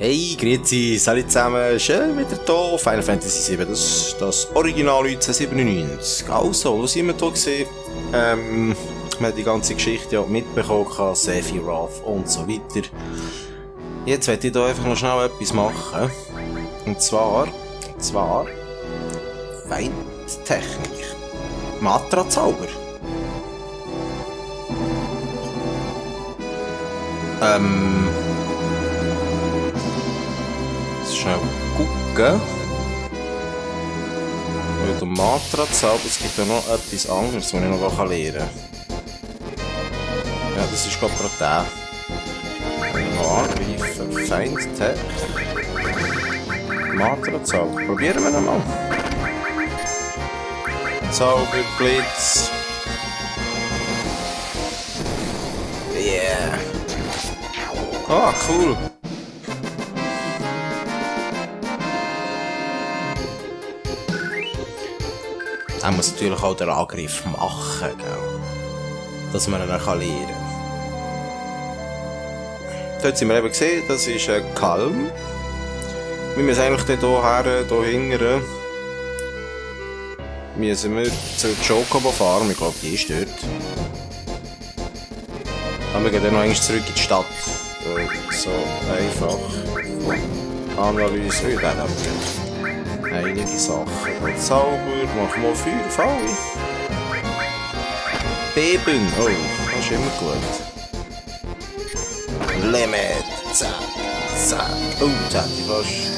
Hey, grüezi, salut zusammen, schön wieder hier, Final Fantasy VII, das Original 1997. Also, wo sind wir hier gewesen? Wir haben die ganze Geschichte ja mitbekommen, Sephiroth und so weiter. Jetzt werde ich hier einfach noch schnell etwas machen. Und zwar Feindtechnik. Matra-Zauber. Schnell gucken. Weil der Matra-Zauber, es gibt ja noch etwas anderes, was ich noch lernen kann. Ja, das ist gerade der. Angreifen, Feindtech. Matra-Zauber. Probieren wir ihn mal. Zauberblitz. Yeah. Ah, cool. Er muss natürlich auch den Angriff machen, gell? Dass man ihn lernen kann. Dort sind wir eben gesehen, das ist ein Kalm. Wir müssen eigentlich hier hinten, müssen wir zur Chocobo fahren, ich glaube die ist dort. Aber wir gehen dann noch einmal zurück in die Stadt. So einfach. Analyse, einige Sachen. Zauber, machen wir Feuer, Fall. Beben, oh, das ist immer gut. Limit, zack, zack. Oh, das hätte ich fast.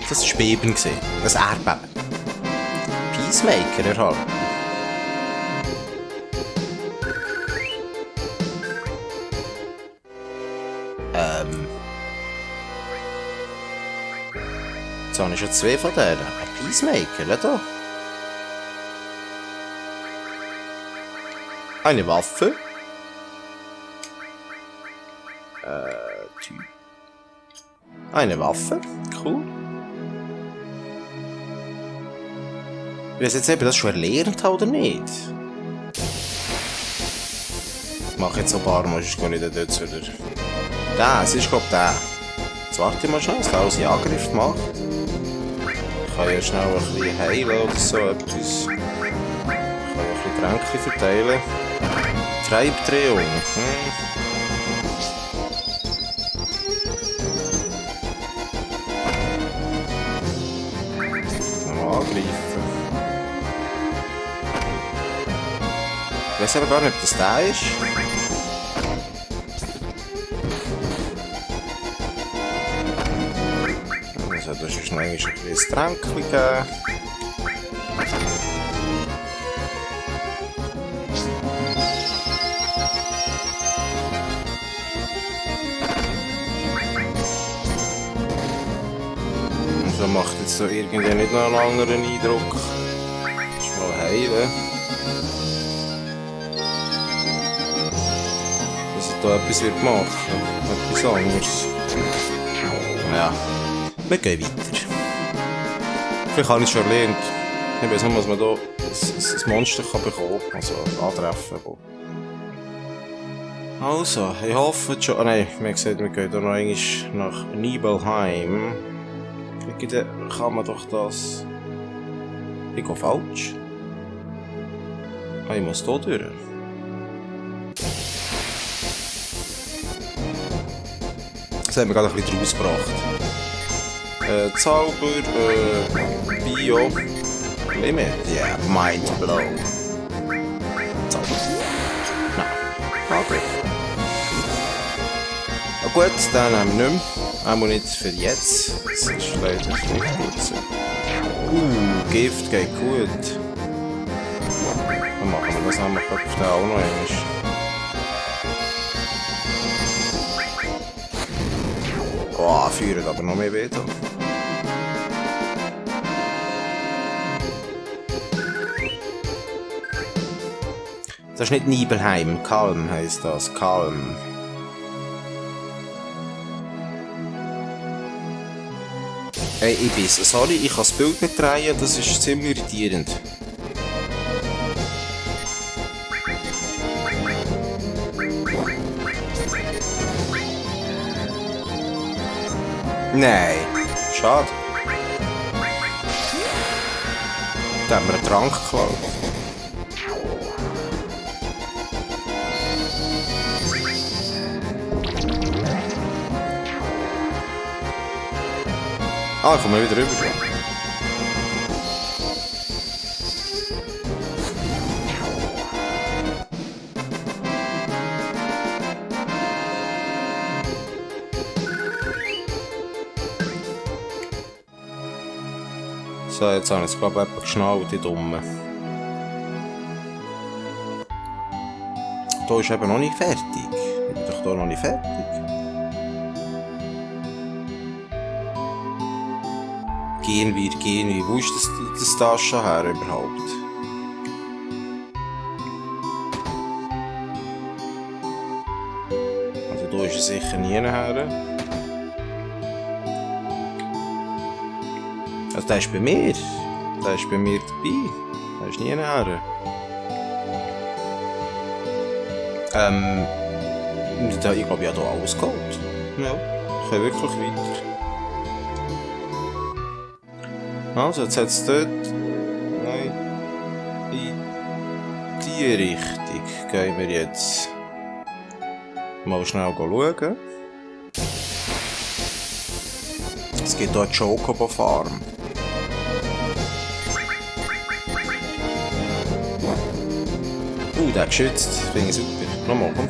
Das war Beben, das Erdbeben. Peacemaker erhalten. Jetzt habe ich schon zwei von denen. Ein Peacemaker, nicht da? Eine Waffe. Typ. Eine Waffe, cool. Ich weiß jetzt nicht, ob ich das schon erlernt habe oder nicht. Ich mache jetzt ein paar Mal, sonst gehe ich dann dort wieder. Das ist, glaube ich, der. Jetzt warte ich mal schnell, dass der aus dem Angriff macht. Ich kann ja schnell ein bisschen heilen oder so etwas. Ich kann ja ein bisschen Tränke verteilen. Treibdrehung. Angreifen. Ich weiß aber gar nicht, ob das der ist. Also, das ist noch ein bisschen Tränkchen geben. Also macht jetzt so irgendwie nicht noch einen anderen Eindruck. Das ist mal heilen. Da etwas wird machen. Etwas anderes. Ja. Wir gehen weiter. Vielleicht habe ich es schon erlernt. Ich weiß nicht, was man hier ein Monster kann bekommen kann. Also antreffen kann. Also, ich hoffe schon. Ah nein, wir haben gesagt, wir gehen hier noch einmal nach Nibelheim. Kann man doch das. Ich gehe falsch. Ah, ich muss hier durch. Das haben wir gerade ein bisschen rausgebracht. Zauber, Bio, Limit, yeah, Mind Blow. Zauber. Nein, Angriff. Na gut, dann haben wir nicht mehr. Auch nicht für jetzt. Das ist leider nicht gut so. Gift geht gut. Dann machen wir das nämlich auch noch einmal. Oh, führt aber noch mehr weh. Das ist nicht Nibelheim, Kalm heisst das. Kalm. Hey, ich bin's. Sorry, ich kann das Bild nicht drehen, das ist ziemlich irritierend. Nein, schade. Da haben wir einen Trank geklaut. Ah, ich komme wieder rüber. So, jetzt habe ich es glaube ich geschnallt, die Dummen. Hier ist eben noch nicht fertig. Ich bin doch hier noch nicht fertig. Gehen wir. Wo ist das Tasche her überhaupt? Also hier ist er sicher nie her. Also der ist bei mir. Der ist bei mir dabei. Der ist nie her. Ich glaube, ich habe hier alles geholt. Ja, ich kann wirklich weiter. Also, jetzt hat es dort... Nein. In die Richtung gehen wir jetzt mal schnell schauen. Es gibt hier eine Chocobo Farm. Der geschützt. Finde ich super. Nochmal, komm.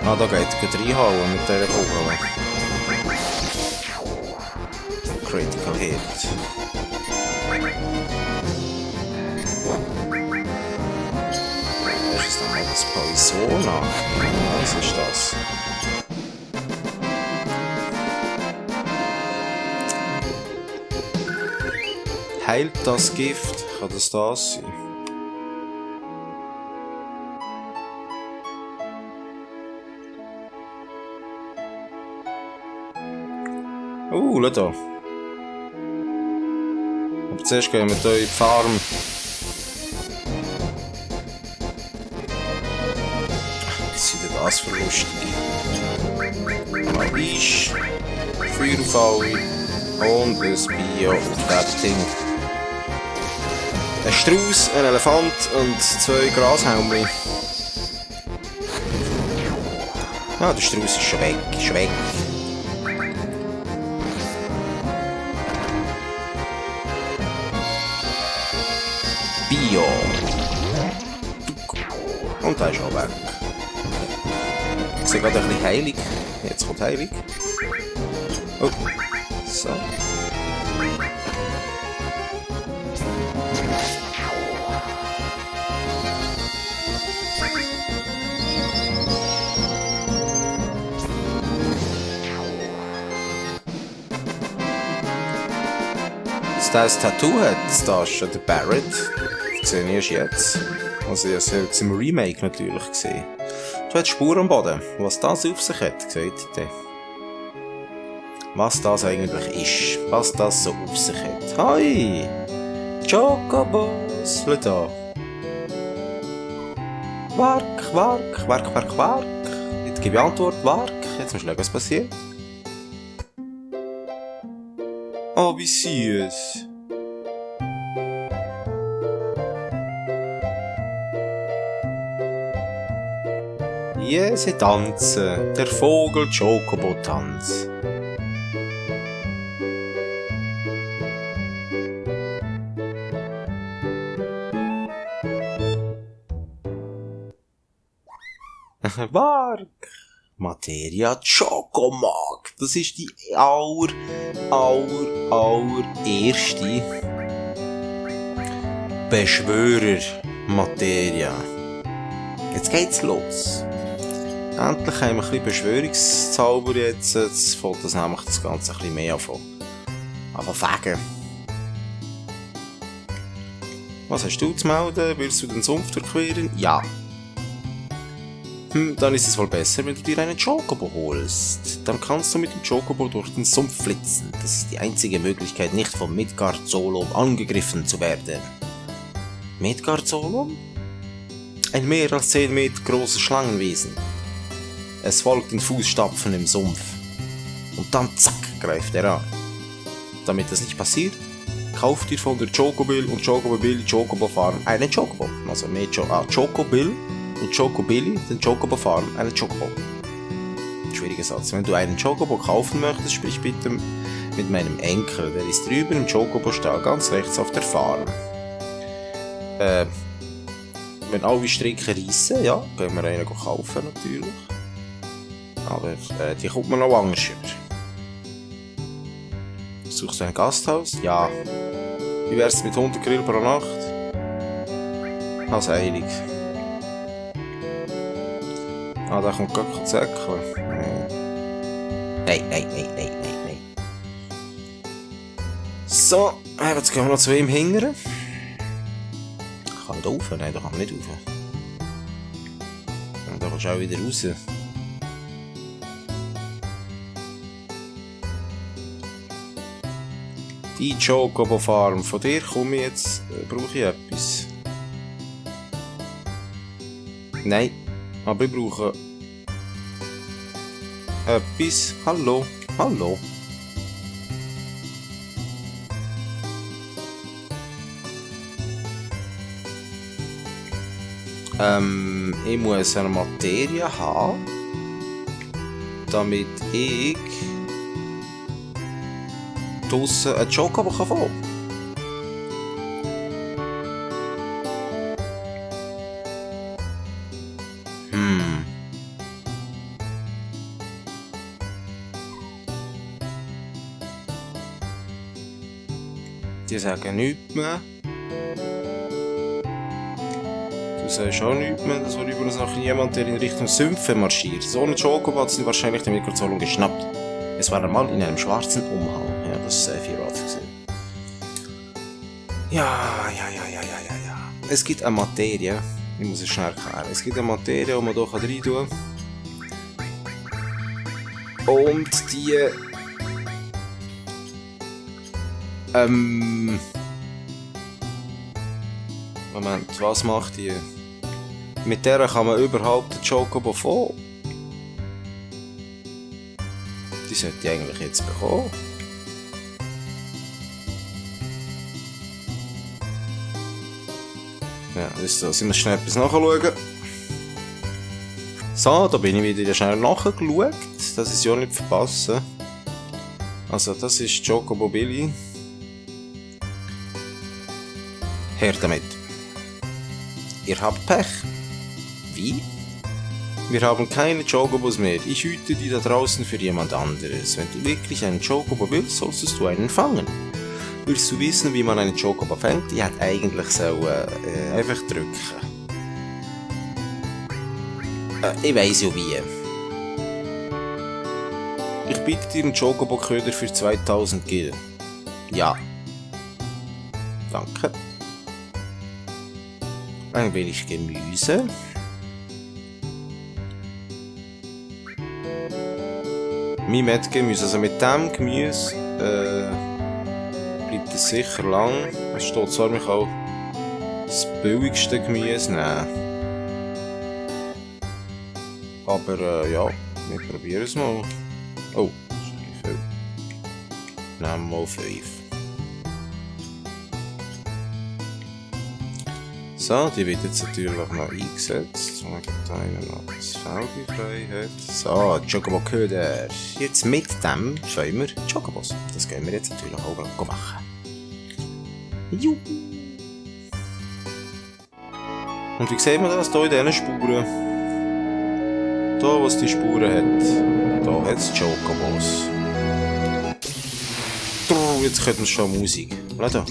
Ah, da geht es reinhauen mit dieser Kugel. Critical Hit. Das ist dann das Poisona. Was ist das? Heilt das Gift? Kann das sein? Schau da. Aber zuerst gehen wir hier in die Farm. Was sind denn das für lustige? Magisch, Feuerfall und ein Bio auf das Ding. Ein Strauß, ein Elefant und 2 Grashalmli. Ah, der Strauß ist schon weg. Bio. Und der ist auch weg. Ich sehe gerade ein bisschen heilig. Jetzt kommt heilig. Oh. So. Das Tattoo hat, das Tasche, der Barrett. Das sehe ich erst jetzt. Also ich habe es im Remake natürlich gesehen. Du hast Spuren am Boden. Was das auf sich hat, seht ihr? Was das eigentlich ist. Was das so auf sich hat. Hi! Chocobos! Schau da. Wark. Jetzt gebe ich Antwort. Wark. Jetzt musst du schauen, was passiert. Oh, wie süß. Ja, sie tanzen. Der Vogel Chocobo-Tanz. Wark. Materia Chocomag. Das ist die allererste Beschwörer-Materia. Jetzt geht's los. Endlich haben wir ein bisschen Beschwörungszauber jetzt. Jetzt fällt das nämlich das Ganze ein bisschen mehr an. Aber fegen. Was hast du zu melden? Willst du den Sumpf durchqueren? Ja. Dann ist es wohl besser, wenn du dir einen Chocobo holst. Dann kannst du mit dem Chocobo durch den Sumpf flitzen. Das ist die einzige Möglichkeit, nicht vom Midgard-Solom angegriffen zu werden. Midgard-Solom? Ein mehr als 10 Meter großes Schlangenwesen. Es folgt den Fußstapfen im Sumpf. Und dann zack, greift er an. Damit das nicht passiert, kauft ihr von der Chocobill und Chocobill Chocobo Farm einen Chocobo. Also mehr Chocobill und Chocobilly, den Chocobo Farm, einen Chocobo. Schwieriger Satz. Wenn du einen Chocobo kaufen möchtest, sprich bitte mit meinem Enkel. Der ist drüben im Chocobo-Stall, ganz rechts auf der Farm. Wenn alle Stricke reissen, ja, können wir einen kaufen natürlich. Aber die kommt mir noch anders über. Suchst du ein Gasthaus? Ja. Wie wär's mit 100 Grill pro Nacht? Also eilig. Ah, da kommt gar kein Säckchen. Nein. So, jetzt gehen wir noch zu ihm hingern. Kann ich da rauf? Nein, da kann man nicht rauf. Und da kannst du auch wieder raus. Die Chocobo Farm, von dir komme ich jetzt, brauche ich etwas? Nein, aber ich brauche etwas. Hallo. Ich muss eine Materie haben, damit ich draussen einen Chocobo fangen kann. Die sagen nichts mehr. Du sagst auch nichts mehr, das war übrigens noch jemand, der in Richtung Sümpfe marschiert. So einen Chocobo hat sie wahrscheinlich der Midgard-Solom geschnappt. Es war einmal in einem schwarzen Umhang. Ja, das ist sehr viel gesehen. Ja. Es gibt eine Materie, ich muss es schnell erklären. Es gibt eine Materie, die man hier rein tun kann. Und die... Moment, was macht die? Mit der kann man überhaupt den Chocobo fangen. Die sollte ich eigentlich jetzt bekommen. Ja, da sind wir schnell etwas nachschauen. So, da bin ich wieder schnell nachgeschaut, dass ich es ja nicht verpasse. Also, das ist Chocobo Billy. Her damit. Ihr habt Pech. Wie? Wir haben keine Chocobos mehr. Ich hüte die da draußen für jemand anderes. Wenn du wirklich einen Chocobo willst, solltest du einen fangen. Willst du wissen, wie man einen Chocobo fängt? Ich hätte eigentlich so einfach drücken. Ich weiss ja wie. Ich biete dir einen Chocobo-Köder für 2000 Gil. Ja. Danke. Ein wenig Gemüse. Gemüse. Also mit dem Gemüse bleibt es sicher lang. Es steht zwar, man kann auch das billigste Gemüse nehmen. Aber ja, wir probieren es mal. Oh, das ist ein bisschen viel. Nehmen wir mal 5. So, die wird jetzt natürlich noch eingesetzt. Und einen noch das Feld frei hat. So, Chocobo-Köder. Jetzt mit dem fangen wir Chocobos. Das gehen wir jetzt natürlich auch noch machen. Juhu! Und wie sehen wir das hier in diesen Spuren? Da, was die Spuren hat, da hat es Chocobos. Jetzt hört man schon Musik. Schau.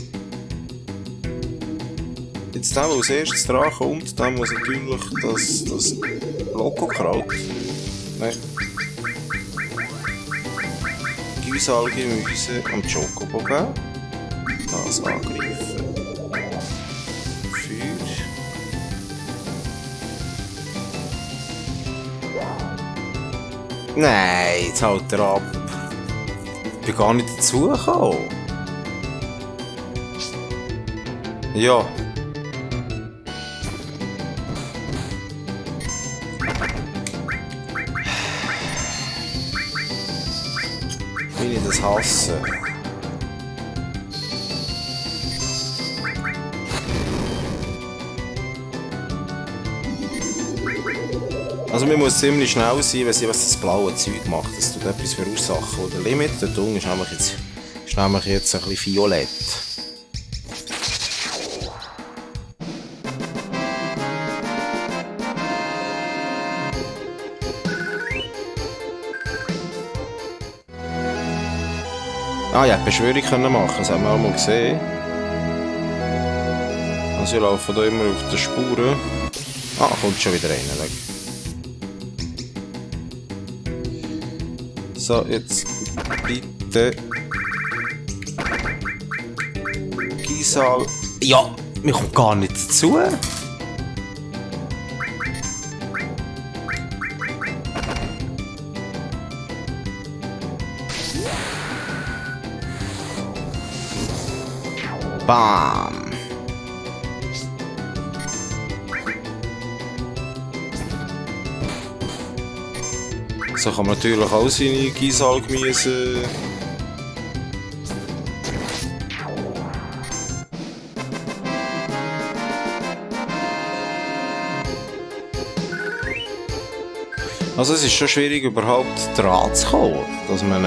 Jetzt der, der als erstes dran kommt, der muss natürlich das Lokokraut. Nein. Gemüse am Chocobo geben. Das angreifen. Feuer. Nein, jetzt halt er ab. Ich bin gar nicht dazugekommen. Ja. Wie ich das hasse. Also man muss ziemlich schnell sein, wenn sie was das blaue Zeug macht. Das tut etwas verursachen. Und der Limit, der Dung, ist nämlich jetzt ein bisschen violett. Ah ja, Beschwörung können machen, das haben wir auch mal gesehen. Also ich laufe hier immer auf den Spuren. Ah, kommt schon wieder rein. So, jetzt bitte. Gisal. Ja, mir kommt gar nicht dazu. Bam. So kann man natürlich auch seine Gisal-Gemüse. Also es ist schon schwierig überhaupt dran zu kommen, dass man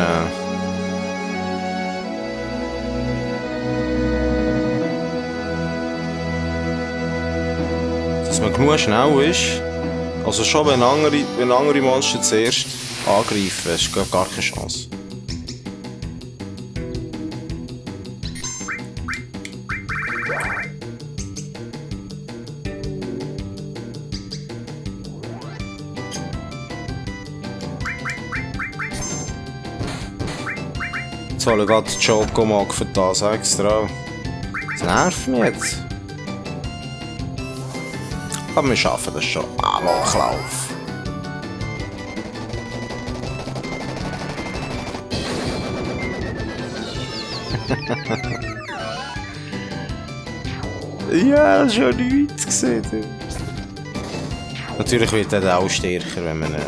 genug schnell ist. Also schon wenn andere Monster zuerst angreifen, hast du gar keine Chance. Jetzt hole ich gerade den Choco-Mag für das extra. Das nervt mich jetzt. Aber wir schaffen das schon. Amoklauf. Ja, schon nichts gesehen. Natürlich wird er auch stärker, wenn man ihn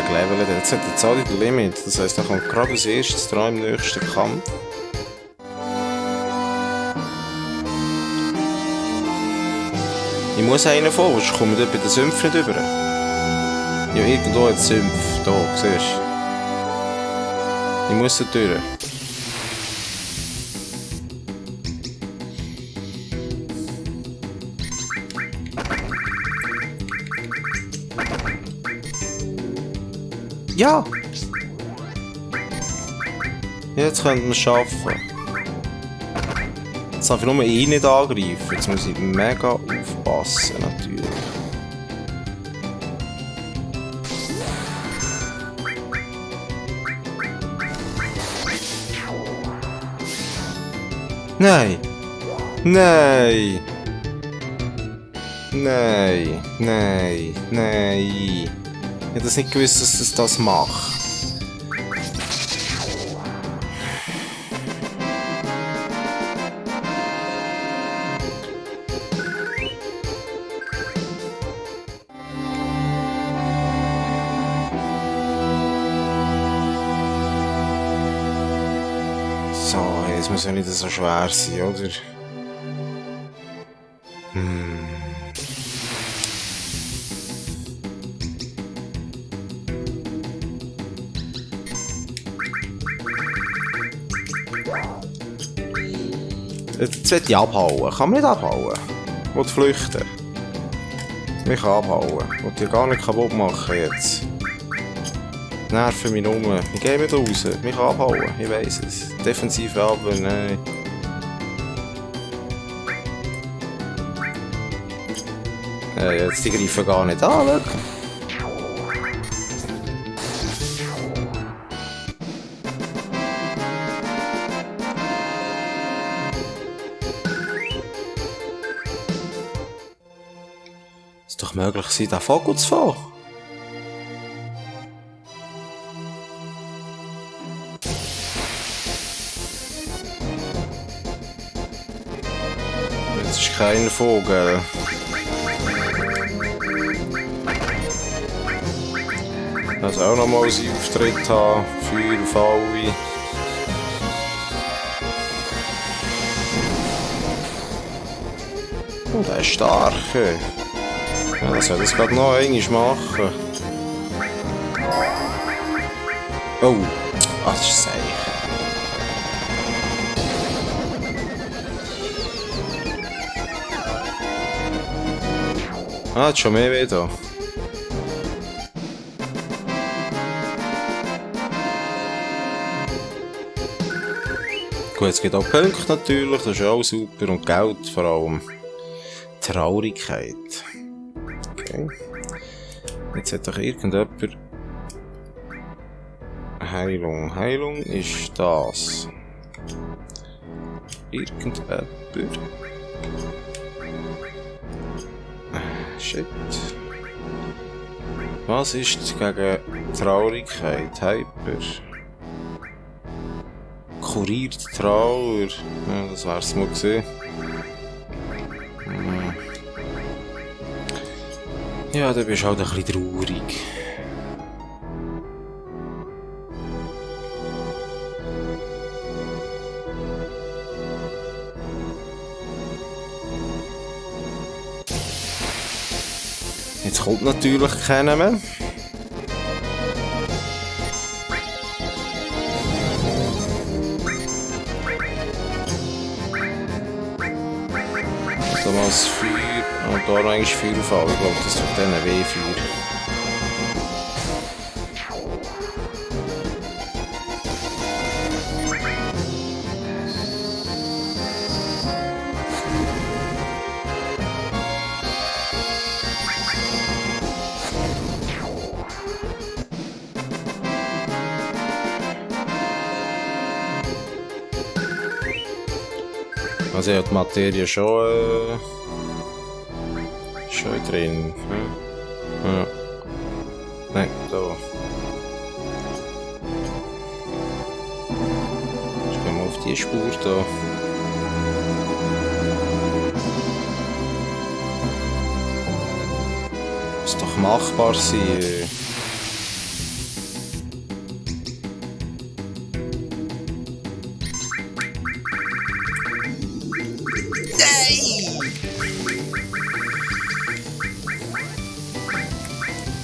gelevelt hat. Jetzt hat er Zahl in der Limit. Das heisst, er kommt gerade als erstes dran im nächsten Kampf. Ich muss einen vor, sonst komme ich dort bei den Sümpfen nicht rüber. Ja, irgendwo hat es Sümpf. Da, siehst du. Ich muss da durch. Ja! Jetzt könnten wir es schaffen. Jetzt darf ich nur ihn nicht angreifen. Jetzt muss ich mega aufpassen, natürlich. Nein! Nein! Nein! Nein! Nein! Ich hätte das nicht gewusst, dass es das macht. So, jetzt muss ja nicht so schwer sein, oder? Jetzt will ich abhauen. Kann man nicht abhauen? Ich will flüchten. Ich kann abhauen. Ich will die gar nicht kaputt machen jetzt. Nerven mich um. Ich gehe nicht raus. Ich kann abhauen. Ich weiss es. Defensiv aber nein. Jetzt die greifen gar nicht an. Schau. Es doch möglich sein, den Vogel zu fangen. ist kein Vogel. Also auch nochmal seinen Auftritt haben. Feuer auf alle. Oh, der ist stark. Ja, das soll das gerade noch einmal machen. Oh, ach, das ist seich. Ah, jetzt schon mehr wieder. Gut, es gibt auch Punkte natürlich, das ist auch super. Und Geld vor allem. Traurigkeit. Okay. Jetzt hat doch irgendjemand... Heilung. Heilung ist das. Irgendjemand... Shit. Was ist gegen Traurigkeit? Hyper. Kuriert Trauer. Ja, das wär's mal gesehen. Ja, da bist du halt ein bisschen traurig. Jetzt kommt natürlich keiner mehr. Das Feuer und da eigentlich Feuer auf alle. Ich glaube, das tut denen weh, Feuer. Also ja, die Materie schon drin. Ja. Nein, da. Ich gehe mal auf die Spur da. Muss doch machbar sein.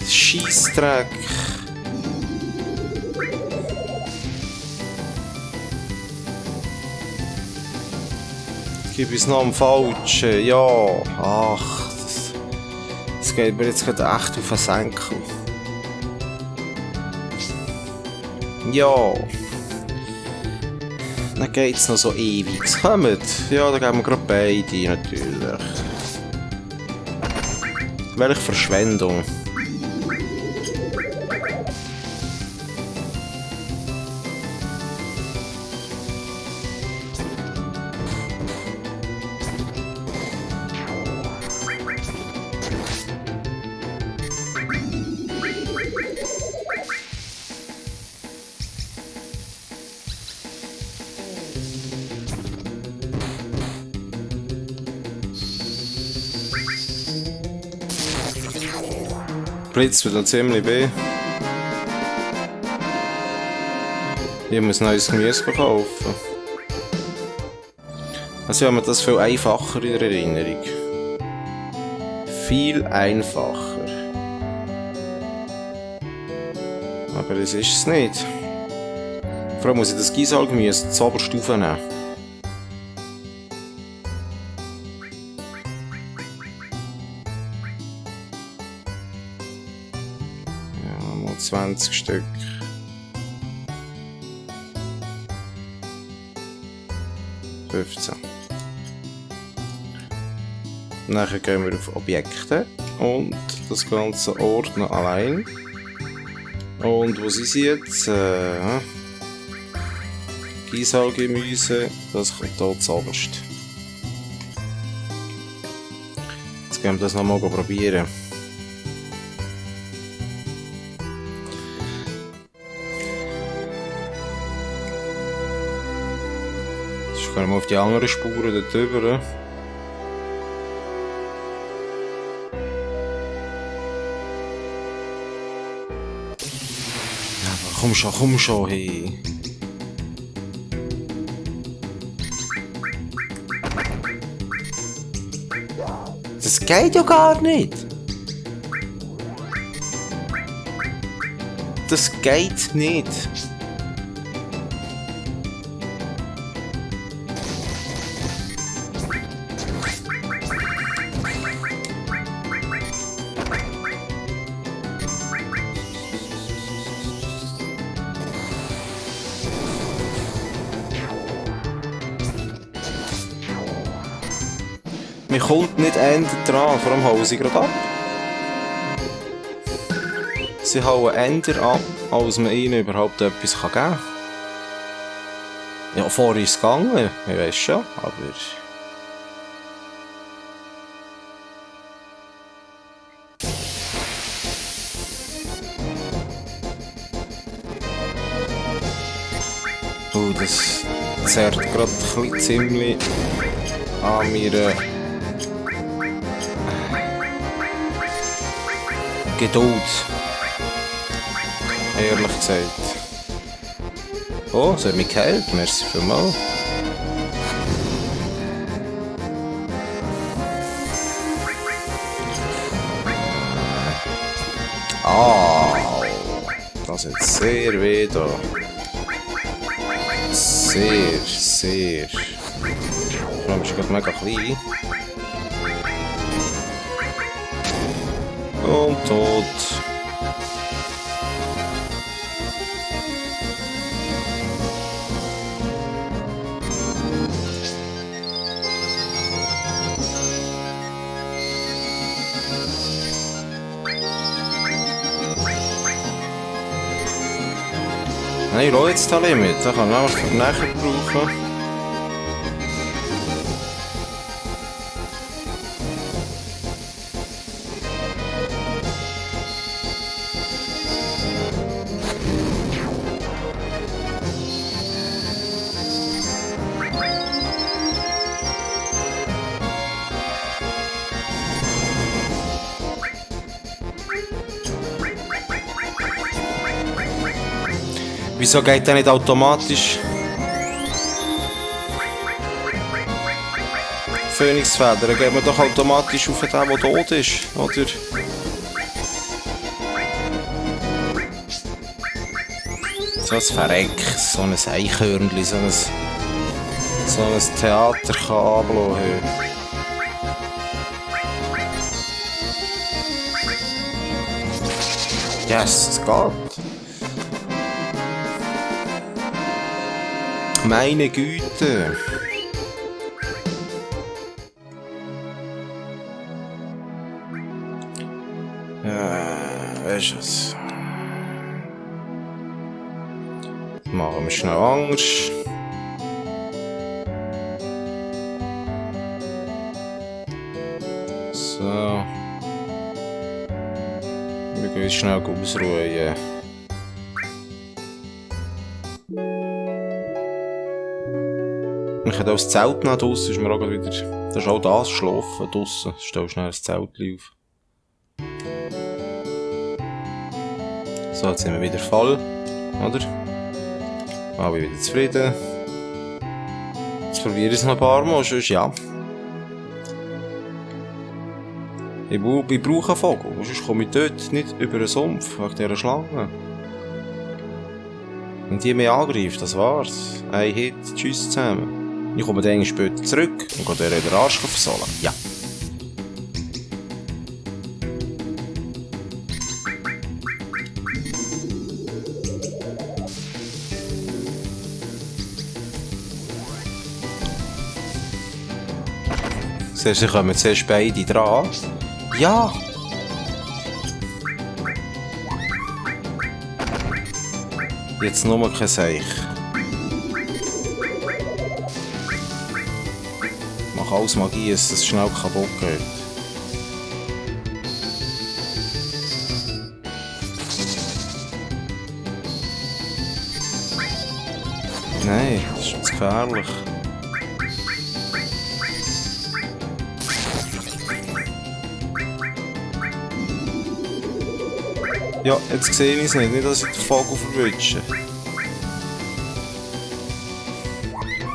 Scheissdreck. Gib uns noch am Falschen. Ja. Ach. Das geht mir jetzt gerade echt auf den Senkel. Ja. Dann geht's noch so ewig. Kommt. Ja, da geben wir gerade beide natürlich. Welche Verschwendung. Blitz tut noch ziemlich weh. Ich muss neues Gemüse kaufen. Also ich habe mir das viel einfacher in der Erinnerung. Viel einfacher. Aber das ist es nicht. Vor allem muss ich das Gießalgemüse zuoberst aufnehmen. Ja, mal 20 Stück. Nachher gehen wir auf Objekte und das Ganze ordnen allein. Und wo sind sie jetzt? Gießalgemüse, das kommt hier zuoberst. Jetzt gehen wir das nochmal probieren. Jetzt gehen wir auf die anderen Spuren dort drüber. komm schon, hey. Das geht ja gar nicht. Das geht nicht. Man kommt nicht Ende dran, vor allem hauen sie gerade ab. Sie hauen Ende ab, als man ihnen überhaupt etwas geben kann. Ja, vorher ist es gegangen, ich weiss schon, aber... Das zerrt gerade ein bisschen ziemlich an mir. Geduld. Ehrlich gesagt. Oh, es hat mich geheilt. Merci vielmals. Das hat sehr weh da. Sehr. Vor allem ist er gerade mega klein. Und tot. Nein, ich lasse jetzt das Limit. Das kann man für nachher brauchen. Wieso geht der nicht automatisch? Phönixfeder, dann geht man doch automatisch auf den, der tot ist, oder? So ein Verreck, so ein Eichhörnchen, so ein Theaterkabel. Yes, es geht. Meine Güte. Ja, weißt du was? Machen wir schnell anders. So. Wir gehen jetzt schnell ausruhen. Yeah. Ich habe auch das Zelt nach draussen, ist mir auch wieder... Das ist auch das, Schlafen draussen. Stell schnell das Zelt auf. So, jetzt sind wir wieder voll, oder? Alle wieder zufrieden. Jetzt probiere ich es noch ein paar Mal, sonst ja. Ich brauche einen Vogel, sonst komme ich dort nicht über den Sumpf, wegen dieser Schlange. Wenn die mich angreift, das war's. Ein Hit, tschüss zusammen. Ich komme dann später zurück und gehe den Arsch versohlen. Ja. Sie kommen zuerst beide dran. Ja! Jetzt nur kein Seich. Mach alles Magie, dass es schnell kaputt geht. Nein, das ist zu gefährlich. Ja, jetzt sehe ich es nicht. Nicht, dass ich den Vogel verwünsche.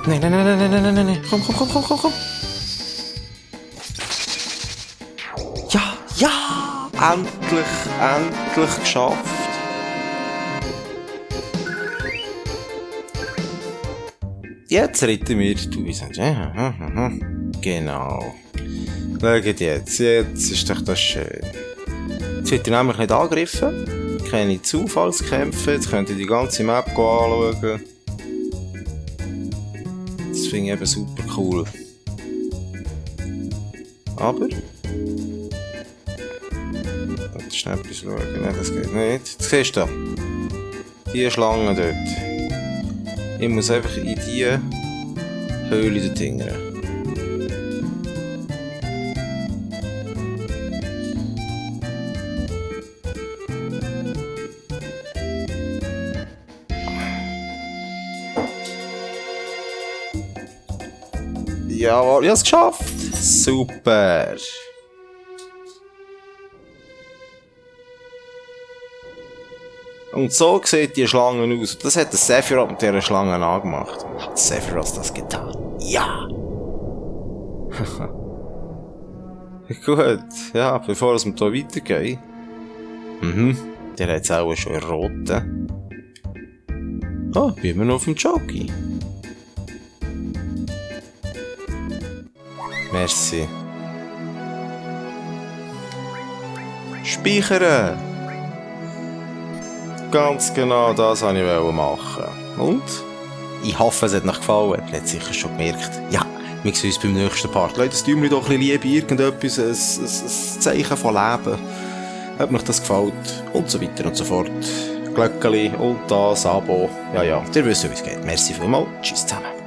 Nein, nein, nein, nein, nein, nein, nein, nein. Komm, komm, komm, komm, komm, komm. Ja, ja! Endlich geschafft. Jetzt retten wir die Luisa. Genau. Schaut jetzt ist doch das schön. Jetzt wird er nämlich nicht angegriffen. Keine Zufallskämpfe. Jetzt könnt ihr die ganze Map anschauen. Das finde ich eben super cool. Aber... Warte, schnell etwas schauen. Nein, das geht nicht. Jetzt siehst du die Schlange dort. Ich muss einfach in die Höhle dort hingern. Jawohl, ich habe es geschafft! Super! Und so sieht die Schlange aus. Das hat der Sephiroth mit dieser Schlange angemacht. Hat Sephiroth das getan? Ja! Gut, ja, bevor wir hier weitergehen. Der hat jetzt auch schon roten. Ah, bin wir noch auf dem Jockey. Merci. Speichern! Ganz genau das wollte ich machen. Und? Ich hoffe, es hat euch gefallen. Ihr habt es sicher schon gemerkt. Ja, wir sehen uns beim nächsten Part. Leute, das tun wir doch ein bisschen Liebe, irgendetwas, ein Zeichen von Leben. Ob euch das gefällt und so weiter und so fort. Glöckchen und das Abo. Ja, ihr wisst, wie es geht. Merci vielmals. Tschüss zusammen.